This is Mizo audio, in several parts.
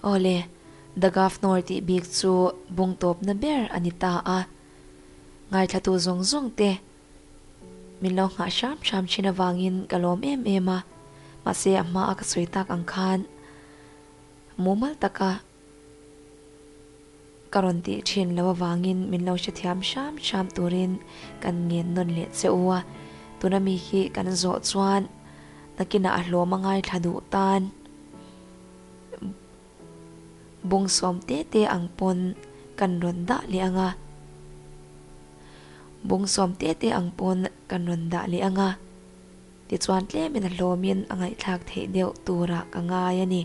Awle, The Governor tih bik chu bung tawpna ber a ni ta a. Ngaithlatu zawng zawng te min lo nghah hram hram thin avangin ka lawm em em a, mahse a hma a ka sawi tak ang khan mumal taka ka rawn tih thin lo avangin min lo hrethiam hram hram turin kan ngen nawn leh che u a, tuna mi hi kan zawh chuan nakinah a hlawm a ngaithla duh tan bung sawm te te ang pawn kan rawn dah leh ang a, bung sawm te te ang pawn kan rawn dah leh ang a, tichuan tlemin a hlawmin a ngaihthlak theih deuh turah ka ngai a ni.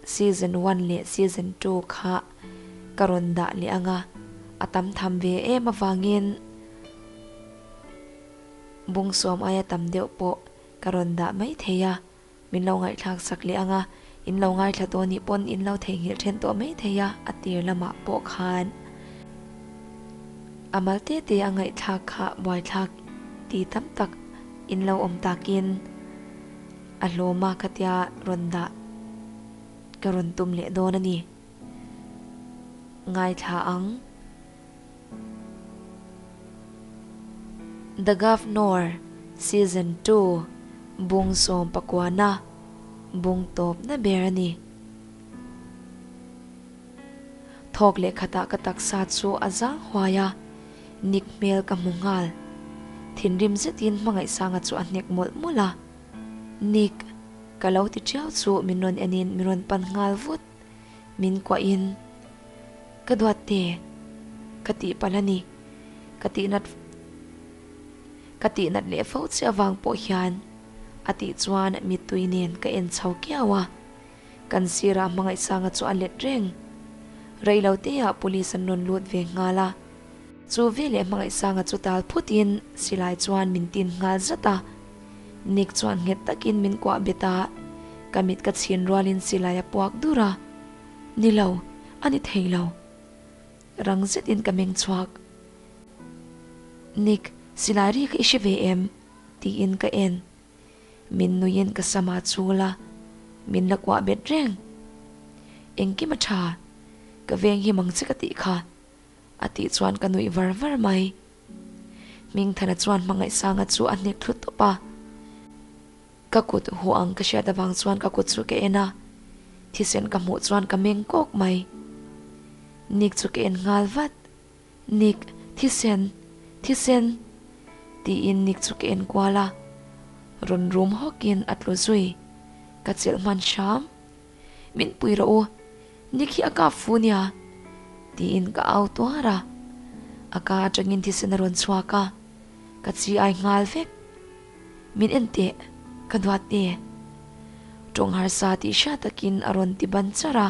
Season one leh season two kha ka rawn dah leh ang a, a tam tham ve em avangin bung sawm aia tam deuh pawh ka rawn dah mai thei a, min lo ngaihthlak sak leh ang a, in lo ngaithla tawh nih pawn in lo theihnghilh then tawh mai thei a, a tir lamah pawh khan a mal te te a ngaihthlak kha buaithlak ti tam tak in lo awm takin a hlawm a khatia rawn dah ka rawn tum leh dawn a ni. Ngaithla ang. The Governor Season 2 Bung 19na bung tawpna ber a ni. Thawk leh khatah ka taksa chu a zang huai a, Nick hmel ka hmu nghal. Thinrim zetin Hmangaihsanga chu a hnek mawlh mawlh a. Nick, ka lo ti tiau chu min rawn enin min rawn pan nghal vut. Min kuahin, Ka duat te, ka tih palh a ni. Ka tihnat ka tihnat leh fo che avang pawh hian a tih chuan mittui nen ka en chho kiau a. Kan sirah Hmangaihsanga chu a let reng. Reilo teah police an rawn lut ve nghal a. Chu veleh Hmangaihsanga chu tal phutin silai chuan min tin nghal zat a. Nick chuan nghet takin min kuah bet a, ka mit ka chhin rualin silai a puak dur a. Ni lo, a ni thei lo. Rang zetin ka meng chhuak. Nick, silai ri ka i hre ve em? tiin ka en. Min nuiin ka sama chul a, min la kuah bet reng. Engkim a tha, ka veng hi mang che ka tih kha, a tih chuan ka nuih var var mai. Hmingthana chuan Hmangaihsanga chu a hnek thlu tawp a. Ka kut huh ang ka hriat avang chuan ka kut chu ka en a, thisen ka hmuh chuan ka meng kawk mai. Nick chu ka en nghal vat. Nick, thisen, thisen! tiin Nick chu ka en kual a, rawn rum hawkin a tlu zui. Ka chelh hman hram. Min pui rawh u, Nick hi a kap fu nia, tiin ka au tuar a. A ka atangin thisen a rawn chhuak a, ka chi ai nghal vek. Min en teh, ka duat e. Tawng harsa tih hriat takin a rawn ti ban char a,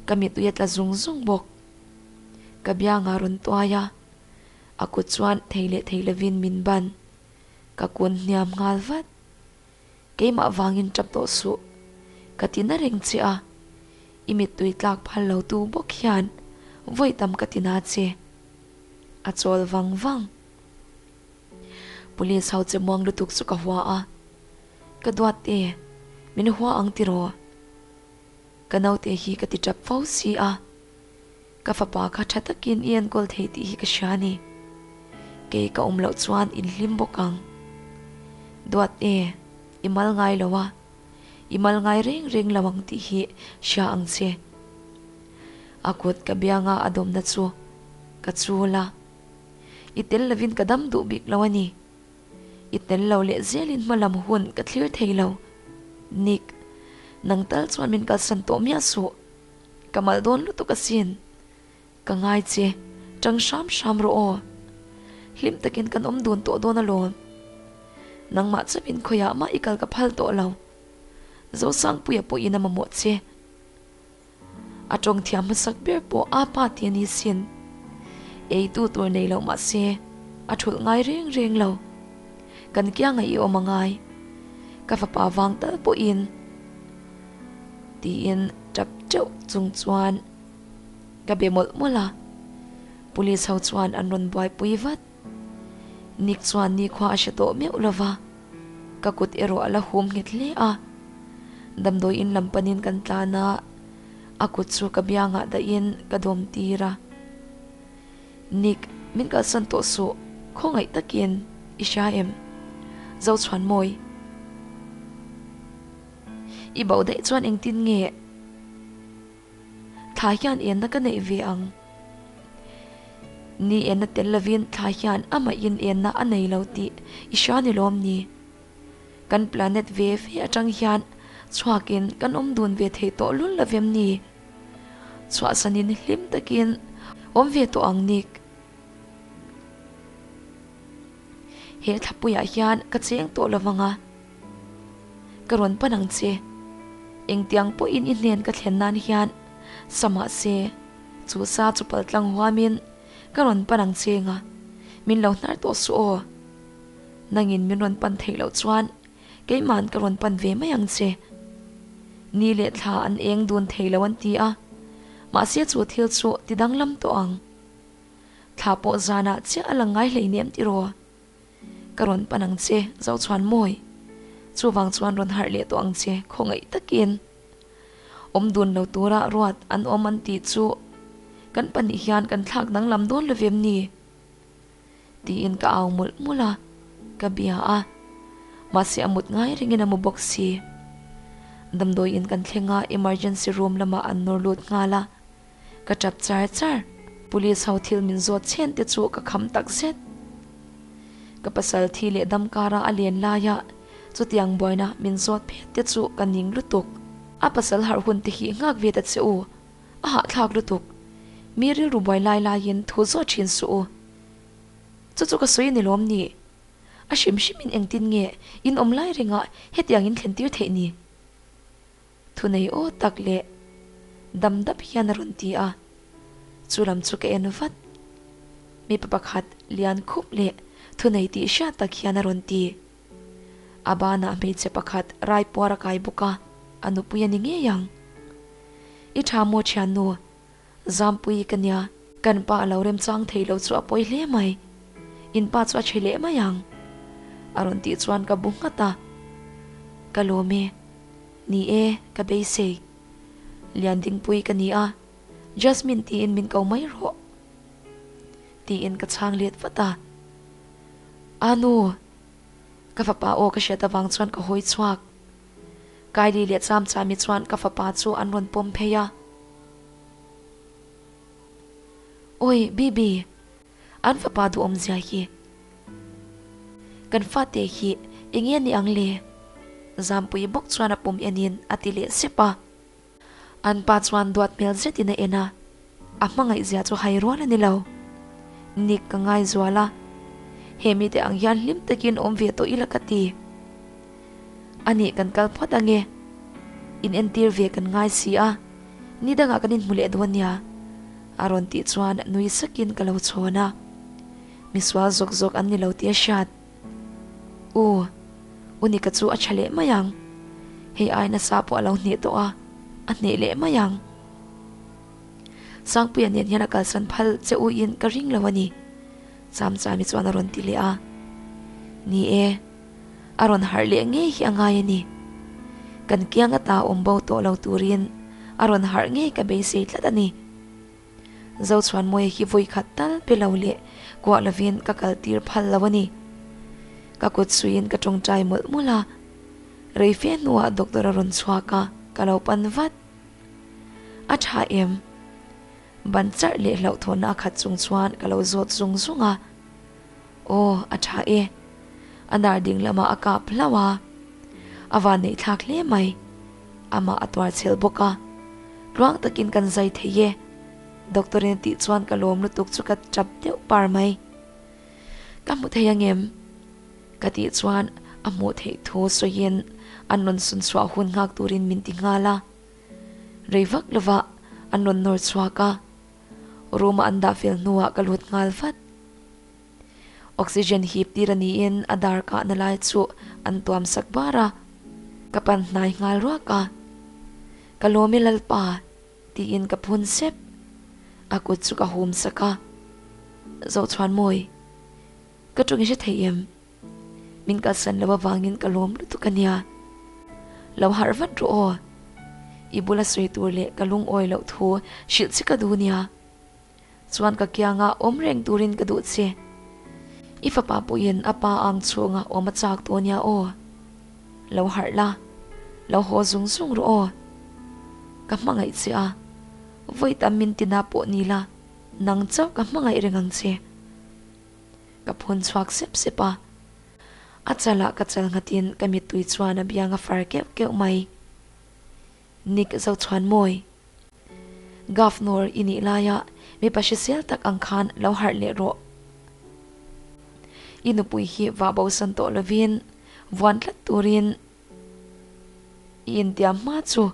ka mitui a tla zung zung bawk. Ka bianga rawn tuai a, a kut chuan thei leh thei lovin min ban. Ka kun hniam nghal vat. Keimah vangin tap tawh suh. Ka ti na reng che a, i mittui tlak phal lo tu bawk hian vawi tam ka ti na che. A chawl vang vang. Police ho che muang lutuk chu ka hua a, Ka duat e, min hua ang tiraw? Ka naute hi ka ti tap fo si a, ka fapa kha tha takin i enkawl thei tih hi ka hria a ni. Kei ka awm loh chuan in hlim bawk ang. Duat e, i mal ngai lo a, i mal ngai reng reng lo ang tih hi hria ang che. A kut ka bianga a dawmna chu ka chul a, i tel lovin ka dam duh bik lo a ni. I tel lo leh zelin hmalam hun ka thlir thei lo. Nick, nang tal chuan min kalsan tawh miah suh. Ka mal dawn lutuk asin. Ka ngai che, tang hram hram rawh aw. Hlim takin kan awm dun tawh dawn alawm. Nangmah chauhin khawiah mah i kal ka phal tawh lo. Zosangpuia pawhin a mamawh che. A tawng thiam hmasak ber pawh a pa ti a ni sin. Eitu tur nei loh mah se, a thulh ngai reng reng lo. Kan kianga i awm a ngai. Ka fapa vang tal pawhin tiin tap teuh chung chuan ka be mawlh mawlh a. Police ho chuan an rawn buaipui vat. Nick chuan nikhua a hre tawh meuh lo va, ka kut erawh a la hum nghet hle a. Damdawi in lam panin kan tlan a, a kut chu ka biangah dahin ka dawm tir a. Nick, min kalsan tawh suh, khawngaih takin i hria em? Zochhuan mawi. I bauh daih chuan engtin nge thla hian enna ka neih ve ang? Ni enna tel lovin thla hian amahin enna a nei lo tih i hria ni lawm ni? Kan planet ve ve atang hian chhuakin kan awm dun ve thei tawh lul lovem ni? Chhuahsanin hlim takin awm ve tawh ang Nick. He thlapuiah hian ka cheng tawh lo vang a, ka rawn pan ang che. Engtiang pawhin i hnen ka thlen nan hian sa mah se, chu sa chu pal tlang huamin ka rawn pan ang che nga, min lo hnar tawh suh aw. Nangin min rawn pan theih loh chuan keima'n ka rawn pan ve mai ang che. Ni leh thla an eng dun thei lo an ti a, mahse chu thil chu ti danglam tawh ang. Thla pawh zanah chiah a lang ngai hleinem tiraw? Ka rawn pan ang che, Zochhuan mawi. Chuvang chuan rawn harh leh tawh ang che, khawngaih takin. Awm dun lo tura ruat an awm an tih chu kan pahnih hian kan thlak danglam dawn lo vem ni? Tiin ka au mawlh mawlh a, ka bia a. Mahse a mut ngai rengin a mu bawk si. Damdawiin kan thleng a, emergency room lamah an nawr lut nghal a. Ka tap char char. Police ho thil min zawt chhen te chu ka kham tak zet. Ka pasal thi leh dam kara a len laia chutiang buaina min zawt phet te chu ka ning lutuk. A pasal harh hun te hi nghak ve ta che u. A hahthlak lutuk. Mi rilru buai lai laiin thu zawt thin suh u. Chu chu ka sawi ni lawm ni? A hrim hrimin engtin nge in awm lai rengah hetiang in thlen tir theih ni? Thunei aw tak leh dam dap hian a rawn ti a, chu lam chu ka en vat. Mipa pakhat lian khup leh thunei tih hriat tak hian a rawn ti. A banah hmeichhe pakhat rai puar a kai bawk a, a nupui a ni ngei ang. I tha maw thiannu? Zampui ka nia. Kan pa a lo remchang thei lo chu a pawi hle mai. In pa chu a che leh mai ang. A rawn tih chuan ka bu nghat a. Ka lawm e. Ni e, ka beisei. Liandingpui ka ni a, Jasmine tiin min ko mai rawh. Tiin ka chhang let vat a. Anu! Ka fapa aw ka hriat avang chuan ka hawi chhuak. Kylie leh Chamchami chuan ka fapa chu an rawn pawm phei a. Awi, Bibi! An fapa duhawmzia hi. Kan fate hi eng nge ni ang le? Zampui bawk chuan a pum enin a ti leh sep a. An pa chuan duat hmel zetin a en a, a hmangaihzia chu hai rual a ni lo. Nick ka ngaizual a, he mite ang hian hlim takin awm ve tawh ila ka ti. Anih kan kal phawt ange. In entir ve kan ngai si a, ni dangah kan inhmu leh dawn nia. A rawn tih chuan nui sakin ka lo chhawn a. Misual zawk zawk an ni lo tih a hriat. U, Unika chu a tha leh mai ang. Hei ai nasa pawh a lo hneh tawh a, a hneh leh mai ang. Sangpuia nen hian a kalsan phal che u in ka ring lo a ni. Chamchami chuan a rawn ti leh a. Ni e, a rawn harh leh ngei hi a ngai a ni. Kan kiang ata awm bo tawh lo turin a rawn harh ngei ka beisei tlat a ni. Zochhuanmawia hi vawi khat tal pe lo leh kuah lovin ka kal tir phal lo a ni. Ka kut suiin ka tawngtai mawlh mawlh a, rei fe hnuah doctor a rawn chhuak a, ka lo pan vat. A tha em? Ban charh leh hlauhthawnna a khat chung chuan ka lo zawt zung zung a. Aw, a tha e. A nar ding lamah a kap hlauh a. A van neih thlak hle mai. Amah a tuar chhel bawk a. Tluang takin kan zai thei e. Doctor in a tih chuan ka lawm lutuk chu ka tap deuh par mai. Ka hmu thei angem? Ka tih chuan a hmuh theih thu sawiin an rawn sun chhuah hun nghak turin min ti nghal a. Rei vak lovah an rawn nawr chhuak a. Room a an dah fel hnuah ka lut nghal vat. Oxygen hip tir a niin a dar kahna lai chu an tuam sak bar a, ka pan hnai nghal ruak a. Ka lawm e Lalpa, tiin ka phun sep. A kut chu ka hum sak a. Zochhuan mawi, ka tawng i hre thei em? Min kalsan lo avangin ka lawm lutuk a nia. Lo harh vat rawh aw. I bula sawi tur leh ka lungawi loh thu hrilh che ka duh nia. Chuan ka kianga awm reng turin ka duh che. I fapa pawhin a pa ang chhunga awm a chak tawh nia aw. Lo harh la, lo haw zung zung rawh aw. Ka hmangaih che a, vawi tam min tina pawh ni la, nang chauh ka hmangaih reng ang che. Ka phun chhuak sep sep a, a chalah ka chal nghatin ka mittui chuan a biang a far keuh keuh mai. Nick Zochhuanmawi. Governor i nih laia mipa hrisel tak ang khan lo harh leh rawh. I nupui hi vah bosan tawh lovin vuan tlat turin i intiam hma chu.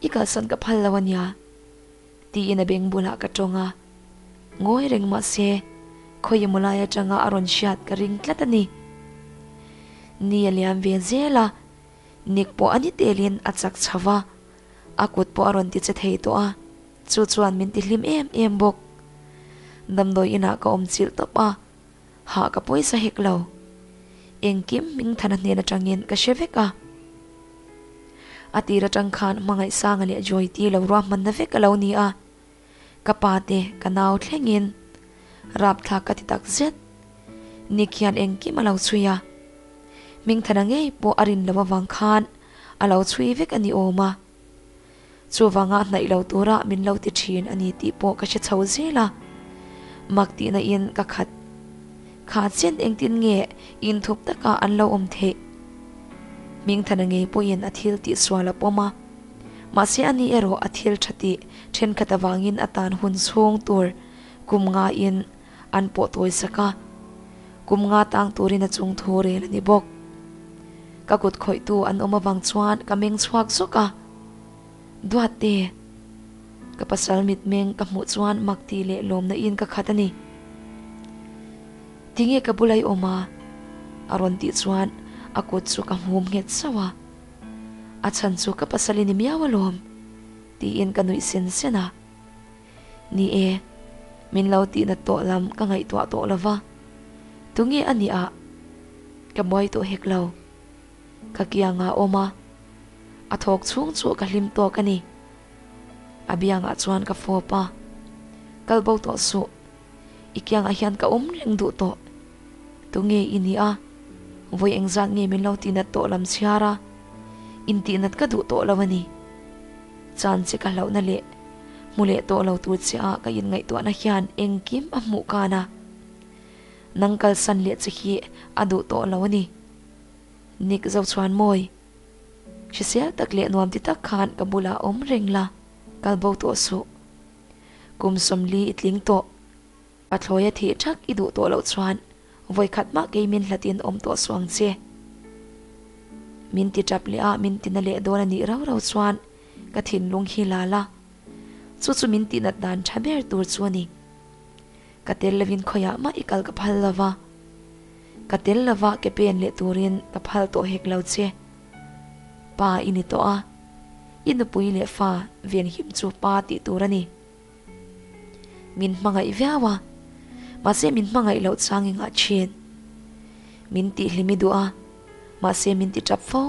I kalsan ka phal lo a nia, tiin a beng bulah ka tawng a. Ngawi reng mah se, khawi emaw lai atanga a rawn hriat ka ring tlat a ni. Ni a liam ve zel a, Nick pawh a ni telin a chak chho va, a kut pawh a rawn ti che thei tawh a, chu chuan min ti hlim em em bawk. Damdawi inah ka awm chilh tawp a, hah ka pawisa hek lo. Engkim Hmingthana hnen atangin ka hre vek a. A tir atang khan Hmangaihsanga leh Joyti lo ruahmanna vek a lo ni a. Ka pa te ka nau thlengin rapthlak ka ti tak zet. Nick hian engkim a lo chhui a. Hmingthana ngei pawh a rin loh avang khan a lo chhui vek a ni awm a. Chuvanga hnaih lo tura min lo ti thin a ni tih pawh ka hre chho zel a. Mak tihna in ka khat. Kha chen engtin nge inthup taka an lo awm theih? Hmingthana ngei pawhin a thil tih sual a pawm a. Mahse a ni erawh a thil tha tih thenkhat avangin a tan hun chhung tur kum ngaiin an pawh tawi sak a. Kum nga tang turin a chung thu rel a ni bawk. Ka kut khawihtu an awm avang chuan ka meng chhuak zawk a. Duatte! Ka pasal mitmeng ka hmuh chuan mak tih leh lawmna in ka khat a ni. Tinge ka bula i awm a? A rawn tih chuan a kut chu ka hmum nghet sauh a. A chhan chu ka pasal i ni miau alawm tiin ka nuih sen sen a. Ni e, min lo tihna tawh lam ka ngaihtuah tawh lo va, tunge a nih ah ka buai tawh hek lo. Ka kiangah a awm a, a thawk chhung chu ka hlim tawk a ni. A biangah chuan ka fawp a, Kal bo tawh suh, i kiangah hian ka awm reng duh tawh. Tunge i nih a, vawi engzat nge min lo tihnat tawh lam chhiar a, intihnat ka duh tawh lo a ni. Chan che ka hlauhna leh hmu leh tawh lo tur che a ka inngaihtuahna hian engkim a hmuh kan a. Nang kalsan leh che hi a duh tawh lo a ni. Nick Zochhuanmawi, hrisel tak leh nuam ti tak khan ka bulah awm reng la, kal bo tawh suh. Kum 40 i tling tawh. Pathlawia thih thak i duh tawh loh chuan vawikhat mah kei min hlatin awm tawh suh ang che. Min ti tap leh a, min ti na leh dawn a nih rau rau chuan ka thinlung hi la la. Chu chu min tihnat dan tha ber tur chu a ni. Ka tel lovin khawiah mah i kal ka phal lo va. Ka tel lova ke pen leh turin ka phal tawh hek lo che. Pa i ni tawh a, i nupui leh fa venhim chu pa tih tur a ni. Min hmangaih viau a, mahse min hmangaih loh chang i ngah thin. Min tihhlim i duh a, mahse min ti tap fo.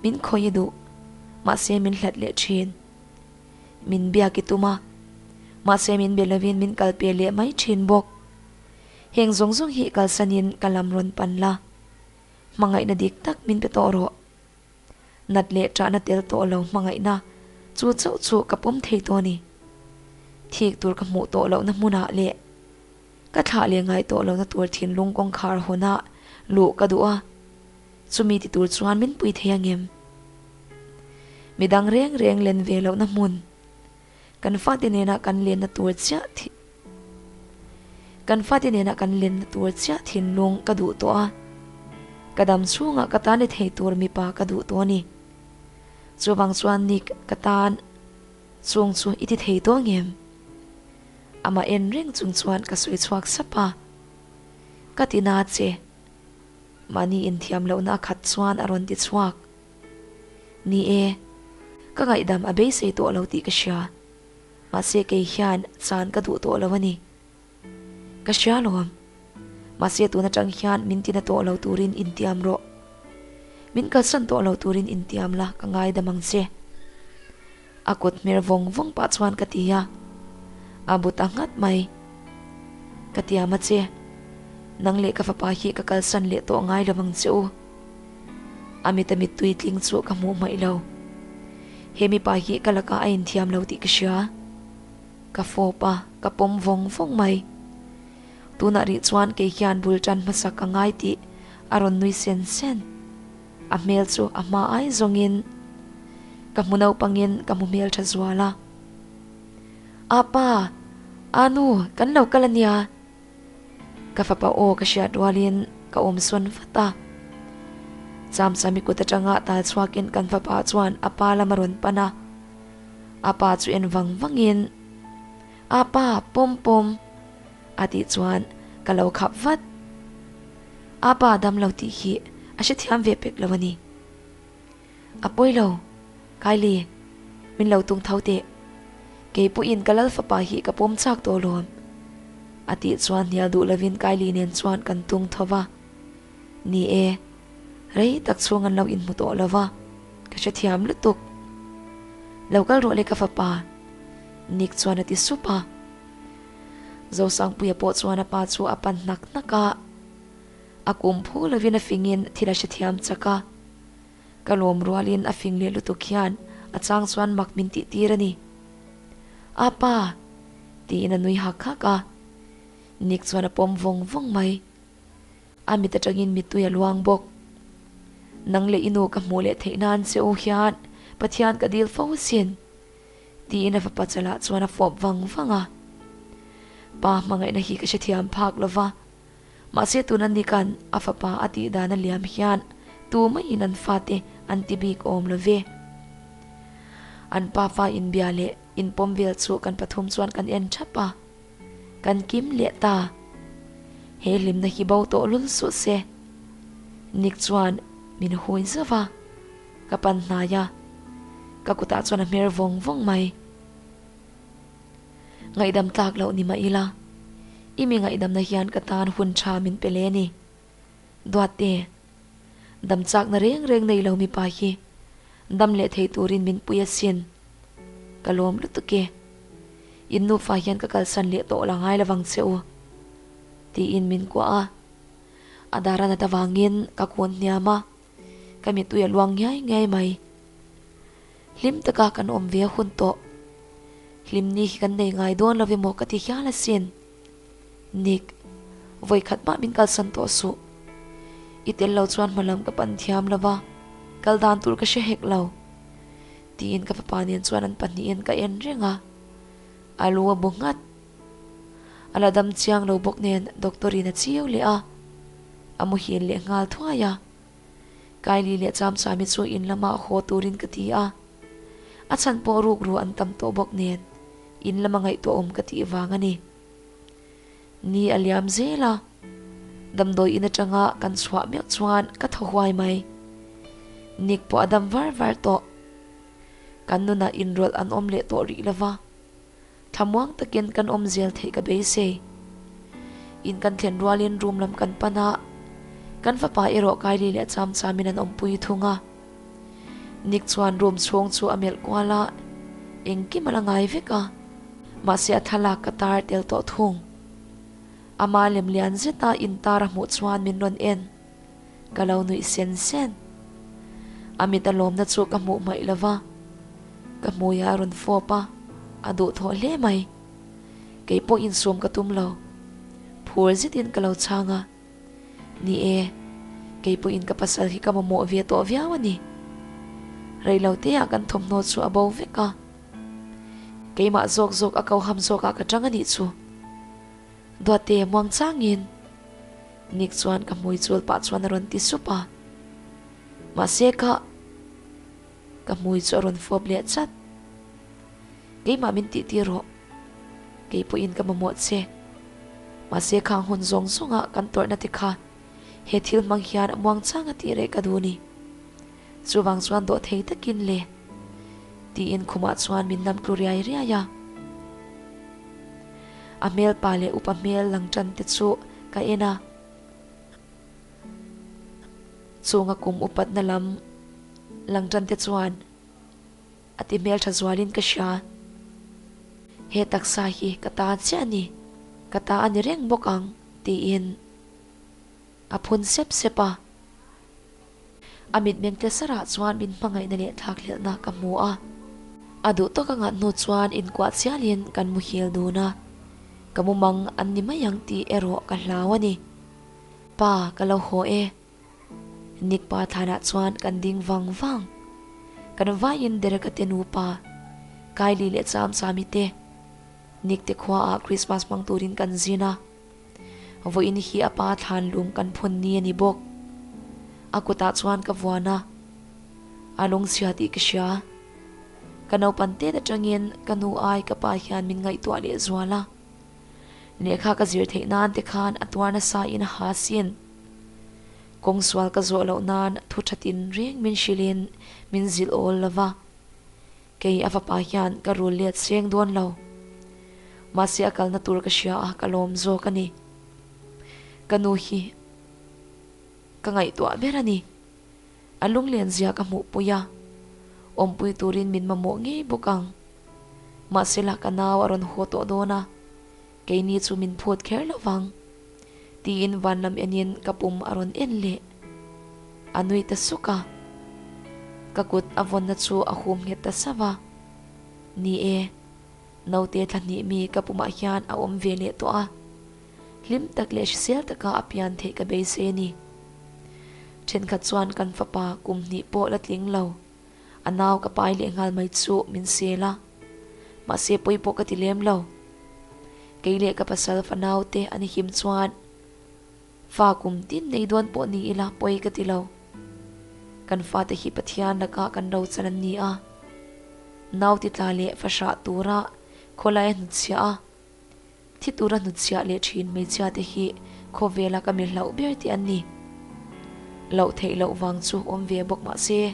Min khawih i duh, mahse min hlat leh thin. Min biak i tum a, mahse min be lovin min kal pe leh mai thin bawk. Heng zawng zawng hi kalsanin ka lam rawn pan la, hmangaihna dik tak min pe tawh rawh. Nat leh ṭahna tel tawh lo hmangaihna chu chauh chu ka pawm thei tawh a ni. Thik tur ka hmuh tawh lohna hmunah leh ka thlah leh ngai tawh lohna tur thinlung kawngkhar hawnah luh ka duh a, chumi ti tur chuan min pui thei angem? Midang reng reng len ve lohna hmun, kan fate nena kan lenna tur chiah Kan fate nena kan lenna tur chiah thinlung ka duh tawh a, ka dam chhungah ka tan i thei tur mipa ka duh tawh a ni. Chuvang chuan Nick ka tan chung chu i ti thei tawh ngem? Amah en reng chung chuan ka sawi chhuak sap a, Ka ti na che. Mahni inthiam lohna a khat chuan a rawn ti chhuak. Ni e, ka ngaihdam a beisei tawh lo tih ka hria. Mahse kei hian chan ka duh tawh lo a ni. Ka hria lawm. Mahse tun atang hian min tina tawh lo turin intiam rawh. Min kalsan tawh lo turin intiam la ka ngaidam ang che. A kut hmer vawng vawng pah chuan ka ti a, a bu ta nghat mai. Ka tiam a che, nang leh ka fapa hi ka kalsan leh tawh ngai lo ang che u. A mit a mittui tling chu ka hmuh hmaih lo. He mipa hi ka lakah a inthiam lo tih ka hria. Ka fawp a, ka pawm vawng vawng mai. Tunah rih chuan kei hian bul tan hmasa ka ngai tih a rawn nui sen sen. A hmel chu a hma ai zawngin ka hmu naupangin ka hmu hmel tha zual a. Apa, Anu, kan lo kal ania. Ka fapa aw ka hriat rualin ka awm sawn vat a. Chamchami kut atanga tal chhuakin kan fapa chuan a pa lam a rawn pan a. A pa chu en vang vangin, Apa, pawm pawm, a tih chuan ka lo khap vat. Apa dam lo tih hi a hrethiam ve pek lo a ni. A pawi lo, Kylie, min lo tung tho teh. Kei pawhin ka lal fapa hi ka pawm chak tawh lawm. A tih chuan hnial duh lovin Kylie nen chuan kan tung tho va. Ni e, rei tak chhung an lo inhmu tawh lo va, ka hrethiam lutuk. Lo kal rawh le ka fapa, Nick chuan a ti sup a. Zosangpuia pawh chuan a pa chu a pan hnak hnak a. A kum phu lovin a fingin thil a hrethiam chak a. Ka lawm rualin a fing leh lutuk hian a chang chuan mak min tih tir a ni. A pa! tiin a nui hak hak a. Nick chuan a pawm vawng vawng mai. A mit atangin mittui a luang bawk. Nang leh i nu ka hmuh leh theih nan che u hian Pathian ka dil fo sin. Tiin a fapa chalah chuan a fawp vang vang a. Pa hmangaihna hi ka hrethiam phak lova. Mahse tuna Nick-a'n a fapa a tih dan a liam hian tu maiin an fate an ti bik awm lo ve. An pafa inbia leh inpawm vel chu kan pathum chuan kan en thap a. Kan kim leh ta. He hlimna hi bo tawh lul suh se. Nick chuan min hui zauh a. Ka pan hnai a. Ka kutah chuan a hmer vawng vawng mai. Ngaihdam tlak loh ni mah ila, i mi ngaihdamna hian ka tan hun tha min pe le ni. Duatte, dam chakna reng reng nei lo mipa hi dam leh thei turin min pui asin. Ka lawm lutuk e. In nufa hian ka kalsan leh tawh la ngai lovang che u, tiin min kuah a. A dar a nat avangin ka kun hniam a, ka mittui a luang ngiai ngiai mai. Hlim taka kan awm ve a hun tawh. Hlim ni hi kan nei ngai dawn lo emaw ka ti hial asin. Nick, vawi khat mah min kalsan tawh suh. I tel lo chuan hma lam ka pan thiam lo va, kal dan tur ka hre hek lo. Tiin ka fapa nen chuan an pahnihin ka en reng a. A lu a bu nghat. A la dam chiang lo bawk nen doctor in a chiu leh a. A muhil leh nghal thuai a. Kylie leh Chamchami chu in lamah haw turin ka ti a, a chhan pawh rukru an tam tawh bawk nen in lama ngaihtuah awm ka tih vang a ni. Ni a liam zel a, damdawi in atanga kan chhuah meuh chuan ka thaw huai mai. Nick pawh a dam var var tawh. Kan nunah inrawlh an awm leh tawh rih lova, thlamuang takin kan awm zel theih ka beisei. In kan thlen rualin room lam kan pan a, kan fapa erawh Kylie leh Cham Chamin an awmpui thung a. Nick chuan room chhung chu a melh kual a, engkim a la ngai vek a, mahse a thlalak ka tar tel tawh thung. Ama lem lian zeta intar a hmuh chuan min rawn en. Ka lo nuih sen sen. A mit a lawmna chu ka hmuh hmaih lo va, ka hmuiah a rawn fawp a, a duhthawh hle mai. Kei pawh insum ka tum lo. Phur zetin ka lo chhang a. Ni e, kei pawhin ka pasal hi ka mamawh ve tawh viau a ni. Reiloteah kan thawmhnaw chu a bo vek a. Keimah zawk zawk a koham zawkah ka tang a nih chu. Duatte muang changin Nick chuan ka hmui chul pah chuan a rawn ti sup a. Mahse ka ka hmui chu a rawn fawp leh chat. Keimah min tih tir rawh. Kei pawhin ka mamawh che. Mahse khang hun zawng zawnga kan tawrhna te kha he thil hmang hian muang changa tih reh ka duh ni. Chuvang chuan dawh thei takin le tiin khumah chuan min nam tlu riai riai a. A hmelpa leh upa hmel lang tan te chu ka en a. Chunga kum upatna lam lang tan te chuan a ti hmeltha zualin ka hria. He taksa hi ka ta chiah a ni, ka ta a ni reng bawk ang tiin a phun sep sep a. A mitmeng tle sarah chuan min hmangaihna leh thlakhlelhna ka hmu a. A duh tawk a ngah hnu chuan inkuah chialin kan muhil dun a, ka mumang an ni mai ang tih erawh ka hlau a ni. Pa, ka lo haw e. Nick pa thlanah chuan kan ding vang vang. Kan vaiin Derek-a te nupa, Kylie leh Chamchami te, Nick te khuaah Christmas hmang turin kan zin a. Vawiin hi a pa thlan lung kan phun ni a ni bawk. A kutah chuan ka vuan a, a lungchhia tih ka hria. Ka naupan tet atangin ka nu ai ka pa hian min ngaihtuah leh zual a. Lehkha ka zir theih nan te khan a tuar nasa in a ha sin. Kawng sual ka zawh loh nan thu tha tin reng min hrilhin min zilh awl lo va. Kei a fapa hian ka rul let seng dawn lo. Mahse a kalna tur ka hria a, ka lawm zawk a ni. Ka nu hi ka ngaihtuah ber a ni. A lunglen zia ka hmuhpui a, awmpui turin min mamawh ngei bawk ang. Mahse la ka nau a rawn haw tawh dawn a, keini chu min phut kher lo vang. Tiin van lam enin ka pum a rawn en leh. A nui ta suk a. Ka kut a vawnna chu a hum nghet ta sauh a. Ni e, naute thla hnih mi ka pumah hian a awm ve leh tawh a. Hlim tak leh hrisel taka a pian theih ka beisei a ni. Thenkhat chuan kan fapa kum hnih pawh la tling lo, a nau ka pai leh nghal mai chu min sel a. Mahse pawi pawh ka ti lem lo. Kei leh ka pasal fanau te an him chuan fa kum tin nei dawn pawh ni ila pawi ka ti lo. Kan fate hi Pathian lakah kan ro chan an ni a. Nau ti tla leh fa hrah tura khawlai a hnutchhiah a. Thi tura hnutchhiah leh thin hmeichhia te hi khawvela ka mi hlauh ber tih an ni. Loh theih loh vang chu awm ve bawk mah se,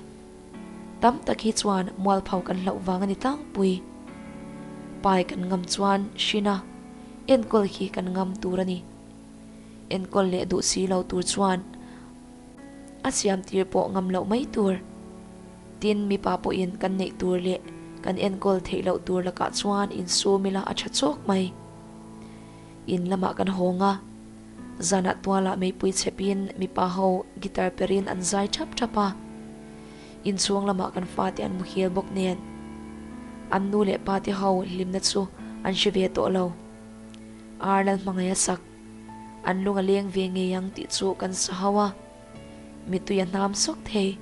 tam tak hi chuan mualpho kan hlauh vang a ni tlangpui. Pai kan ngam chuan hrin a, enkawl hi kan ngam tur a ni. Enkawl leh duh si lo tur chuan a siam tir pawh ngam loh mai tur. Tin, mipa pawhin kan neih tur leh kan enkawl theih loh tur lakah chuan insum ila a tha chawk mai. In lamah kan hawng a, zanah tualah meipui chhepin mipa ho guitar perin an zai thap thap a. Inchhung lamah kan fate an muhil bawk nen an nu leh pate ho hlimna chu an hre ve tawh lo. Ar lal hmangaih a sak, an lung a leng ve ngei ang tih chu kan sa ho a, mittui a hnam sawk thei.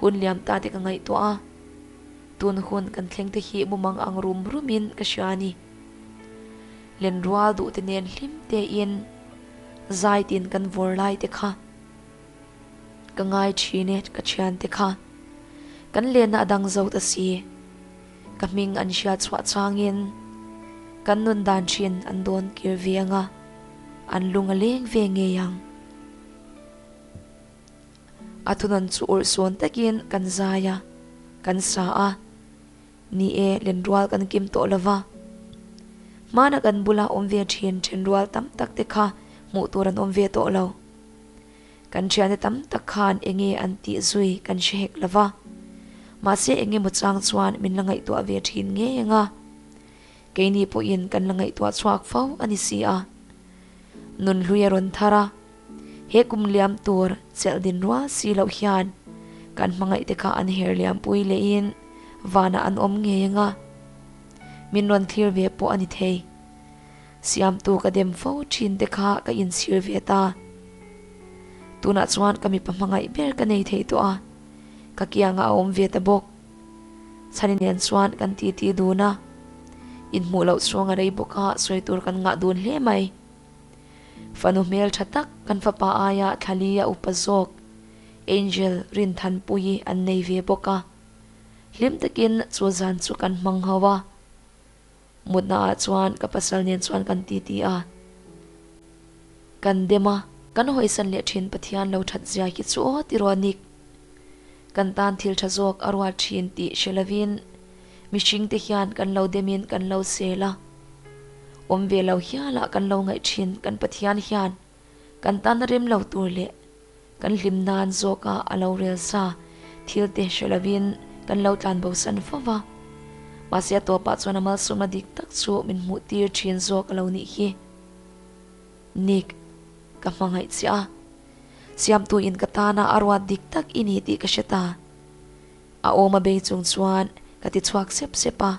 Hun liam ta te ka ngaihtuah a, tun hun kan thleng te hi mumang ang rum rum in ka hria a ni. Lenrual duh te nen hlim te in zai tin kan vawr lai te kha ka ngai thin e ka thian te kha. Kan lenna a dang zo ta si, ka hming an hria chhuah chang in kan nun dan thin an dawn kir ve ang a, an lung a leng ve ngei ang. A thunawn chu urh sawn takin kan zai a, kan sa a. Ni e, lenrual kan kim tawh lo va. Hmana kan bula awm ve thin thenrual tam tak te kha hmuh tur an awm ve tawh lo. Kan thiante tam tak khan enge an tih zui kan hre hek lo va. Mahse engemaw chang chuan min la ngaihtuah ve thin ngei ang a. Keini pawhin kan la ngaihtuah chhuak fo a ni si a. Nunhlui a rawn thar a. He kum liam tur chelh din rual si loh hian kan hmangaih te kha an her liam pui lehin vanah an awm ngei ang a, min rawn thlir ve pawh a ni thei. Siamtu ka dem fo thin te kha ka inchhir ve ta. Tunah chuan ka mipa hmangaih ber ka nei thei tawh a, ka kiangah a awm ve ta bawk. Chhani nen chuan kan titi dun a, inhmuh loh chhung a rei bawk a, sawi tur kan ngah dun hle mai. Fanu hmel tha tak kan fapa aia thlali a upa zawk Angel Rinthanpuii an nei ve bawk a. Hlim takin chu zan chu kan hmang ho a. Mutna ah chuan ka pasal nen chuan kan titi a. Kan dem a. Kan hawisan leh thin Pathian lo that zia hi chu aw ti rawh Nick. Kan tan thil tha zawk a rual thin tih hre lovin mihring te hian kan lo demin kan lo sel a. Awm ve lo hialah kan lo ngaih thin kan Pathian hian kan tan rem lo tur leh Kan hlim nan zawka a lo rel sa thil te hre lovin kan lo tlan bo san fo va. Mahse a tawpah chuan a malsawmna dik tak chu min hmuh tir thin zawk a lo nih hi. Nick, ka hmangaih chiah a. Siamtu in ka tana a ruat dik tak i ni tih ka hre ta. A awm a bei chung chuan ka ti chhuak sep sep a.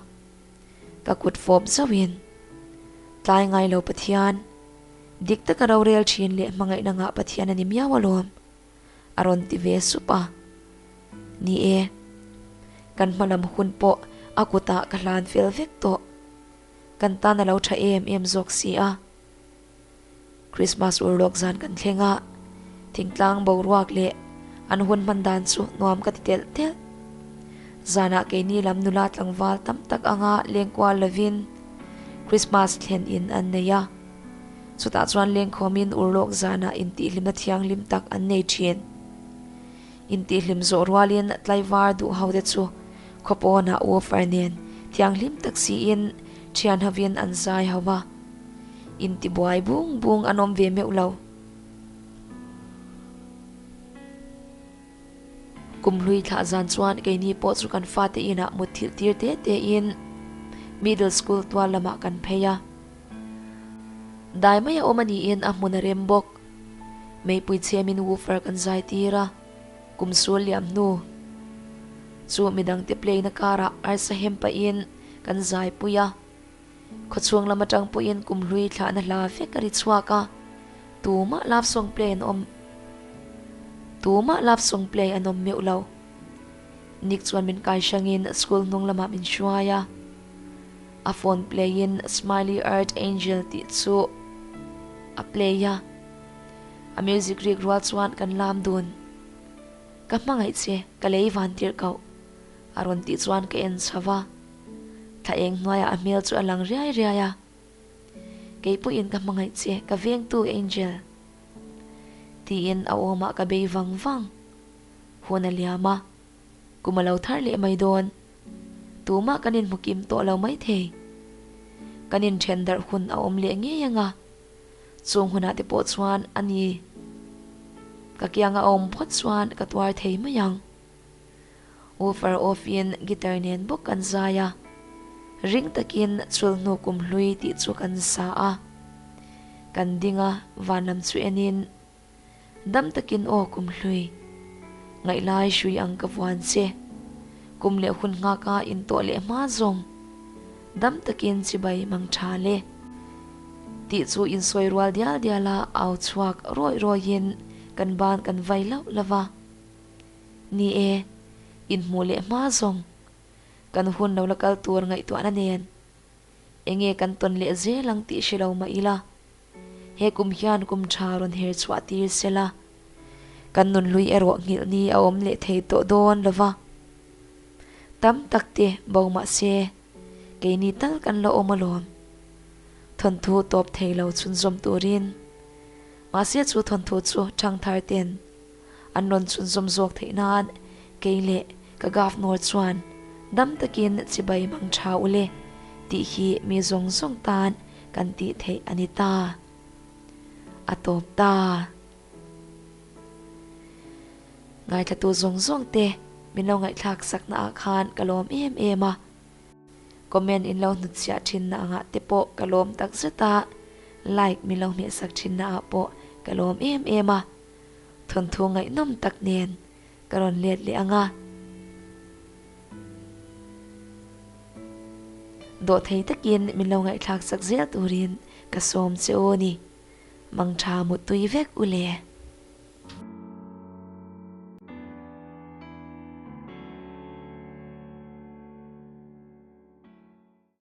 Ka kut fawp zauhin, Tlai ngai lo Pathian, dik taka rorel thin leh hmangaihna ngah Pathian a ni miau alawm, a rawn ti ve sup a. Ni e, kan hmalam hun pawh a kutah ka hlan fel vek tawh. Kan tan a lo tha em em zawk si a. Christmas urlawk zan kan thleng a, thingtlang boruak leh an hun hman dan chu nuam ka ti telh telh. Zanah keini lam nula tlangval tam tak anga lengkual lovin Christmas thlen in an nei a, chutah chuan lengkhawmin urlawk zanah intihhlimna thianghlim tak an nei thin. Intihhlim zawh rualin tlaivar duh ho te chu khawpawnah woofer nen thianghlim tak siin thian hovin an zai ho va. Intibuai bung bung an awm ve meuh lo. Kum hlui thlah zan chuan keini pawh chu kan fate inah mutthilh tir te te in middle school tual lamah kan phei a. Dai mai a awm a niin a hmun a rem bawk. Meipui chhemin woofer kan zai tir a, kum sul liam hnu chu midangte play na karah arsa hem pahin kan zai pui a. Khawchhung lam atang pawhin kum hlui thlahna hla vek a ri chhuak a, tumah love song play an awm tumah love song play an awm meuh lo. Nick chuan min kai hrangin school hnung lamah min hruai a, a phone play in Smiley Earth Angel tih chu a play a, a music rik rual chuan kan lam dun. Ka hmangaih che, ka lei van tirh koh. A rawn tih chuan ka en chho va, thla eng hnuaiah a hmel chu a lang riai riai a. Kei pawhin ka hmangaih che, ka vengtu Angel. Tiin a awmah ka bei vang vang. Hun a liam a, kum a lo thar leh mai dawn. Tumah kan inhmu kim tawh lo maithei. Kan inthen darh hun a awm leh ngei anga. Chung hunah te pawh chuan a ni. Ka kianga a awm phawt chuan ka tuar thei mai ang. Woofer off in guitar nen bawk kan zai a, ring takin chulhnu kum hlui tih chu kan sa a. Kan ding a, van lam chu enin, Dam takin aw kum hlui, ngaihlai hrui ang ka vuan che, kum leh hun nghaka intawh leh hma zawng, dam takin chibai mang tha le. Tih chu insawi rual dial dial a au chhuak rawih rawihin kan ban kan vai lauh lauh a. Ni e, inhmuh leh hma zawng kan hun lo la kal tur ngaihtuahna nen enge kan tawn leh zel ang tih hre lo mah ila, he kum hian kum tha rawn her chhuah tir se la, kan nunhlui erawh nghilh ni a awm leh thei tawh dawn lo va. Tam tak te bo mah se, keini tal kan la awm alawm. Thawnthu tawp thei lo chhunzawm turin. Mahse chu thawnthu chu thangthar ten An rawn chhunzawm zawk theih nan kei leh ka Governor chuan dam takin chibai mang tha u le tih hi mi zawng zawng tan kan tih theih a ni ta. A tawp ta. Ngaithlatu zawng zawng te min lo ngaihthlak sakna ah khan ka lawm em em a. Comment in lo hnutchhiah thinna angah te pawh ka lawm takzet a, like min lo hmehsak thinna ah pawh ka lawm em em a. Thawnthu ngaihnawm tak nen ka rawn let leh ang a. Dawhthei takin min lo ngaihthlak sak zel turin ka sawm che aw ni. Mangtha muttui vek u le.